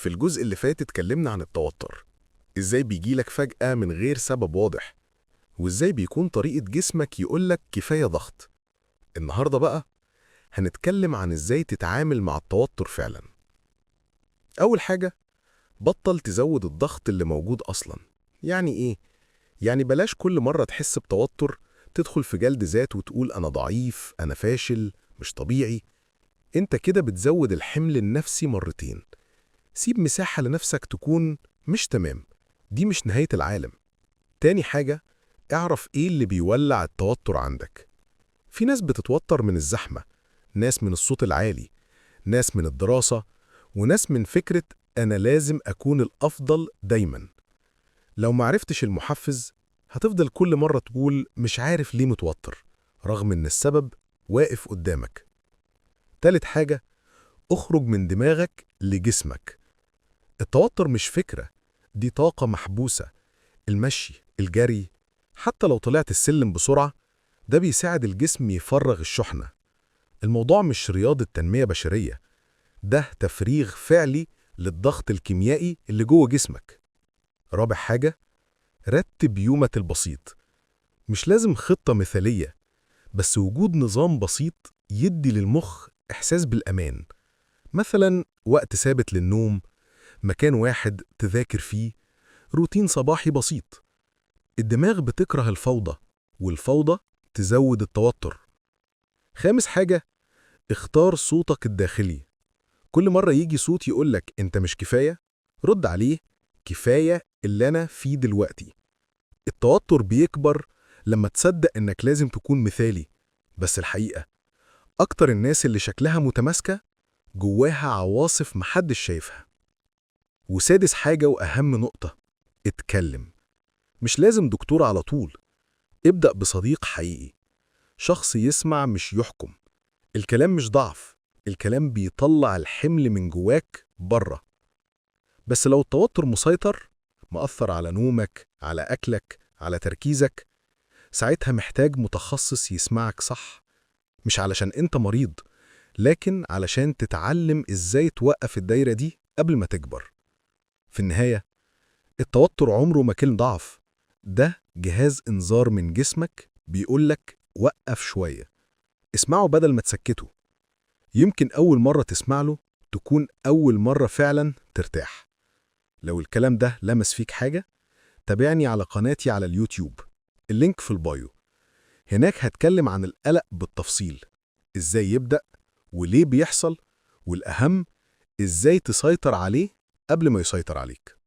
في الجزء اللي فات اتكلمنا عن التوتر، ازاي بيجيلك فجأة من غير سبب واضح، وازاي بيكون طريقة جسمك يقولك كفاية ضغط. النهاردة بقى هنتكلم عن ازاي تتعامل مع التوتر فعلا. أول حاجة، بطل تزود الضغط اللي موجود أصلا. يعني إيه؟ يعني بلاش كل مرة تحس بتوتر تدخل في جلد ذات وتقول أنا ضعيف، أنا فاشل، مش طبيعي. أنت كده بتزود الحمل النفسي مرتين. سيب مساحة لنفسك تكون مش تمام، دي مش نهاية العالم. تاني حاجة، اعرف إيه اللي بيولع التوتر عندك. في ناس بتتوتر من الزحمة، ناس من الصوت العالي، ناس من الدراسة، وناس من فكرة أنا لازم أكون الأفضل دايما. لو معرفتش المحفز هتفضل كل مرة تقول مش عارف ليه متوتر، رغم إن السبب واقف قدامك. تالت حاجة، اخرج من دماغك لجسمك. التوتر مش فكرة، دي طاقة محبوسة. المشي، الجري، حتى لو طلعت السلم بسرعة، ده بيساعد الجسم يفرغ الشحنة. الموضوع مش رياضة تنمية بشرية، ده تفريغ فعلي للضغط الكيميائي اللي جوه جسمك. رابع حاجة، رتب يومك البسيط. مش لازم خطة مثالية، بس وجود نظام بسيط يدي للمخ إحساس بالأمان. مثلا وقت ثابت للنوم، مكان واحد تذاكر فيه، روتين صباحي بسيط. الدماغ بتكره الفوضى، والفوضى تزود التوتر. خامس حاجة، اختار صوتك الداخلي. كل مرة يجي صوت يقولك انت مش كفاية، رد عليه كفاية اللي أنا فيه دلوقتي. التوتر بيكبر لما تصدق إنك لازم تكون مثالي، بس الحقيقة أكتر الناس اللي شكلها متماسكة جواها عواصف محدش شايفها. وسادس حاجة وأهم نقطة، اتكلم. مش لازم دكتور على طول، ابدأ بصديق حقيقي، شخص يسمع مش يحكم. الكلام مش ضعف، الكلام بيطلع الحمل من جواك بره. بس لو التوتر مسيطر، مأثر على نومك، على أكلك، على تركيزك، ساعتها محتاج متخصص يسمعك صح، مش علشان أنت مريض، لكن علشان تتعلم إزاي توقف الدايرة دي قبل ما تكبر. في النهاية، التوتر عمره ما كان ضعف، ده جهاز إنذار من جسمك بيقولك وقف شوية. اسمعه بدل ما تسكته. يمكن أول مرة تسمع له تكون أول مرة فعلا ترتاح. لو الكلام ده لمس فيك حاجة، تابعني على قناتي على اليوتيوب، ال link في ال bio. هناك هتكلم عن القلق بالتفصيل، إزاي يبدأ وليه بيحصل، والأهم إزاي تسيطر عليه قبل ما يسيطر عليك.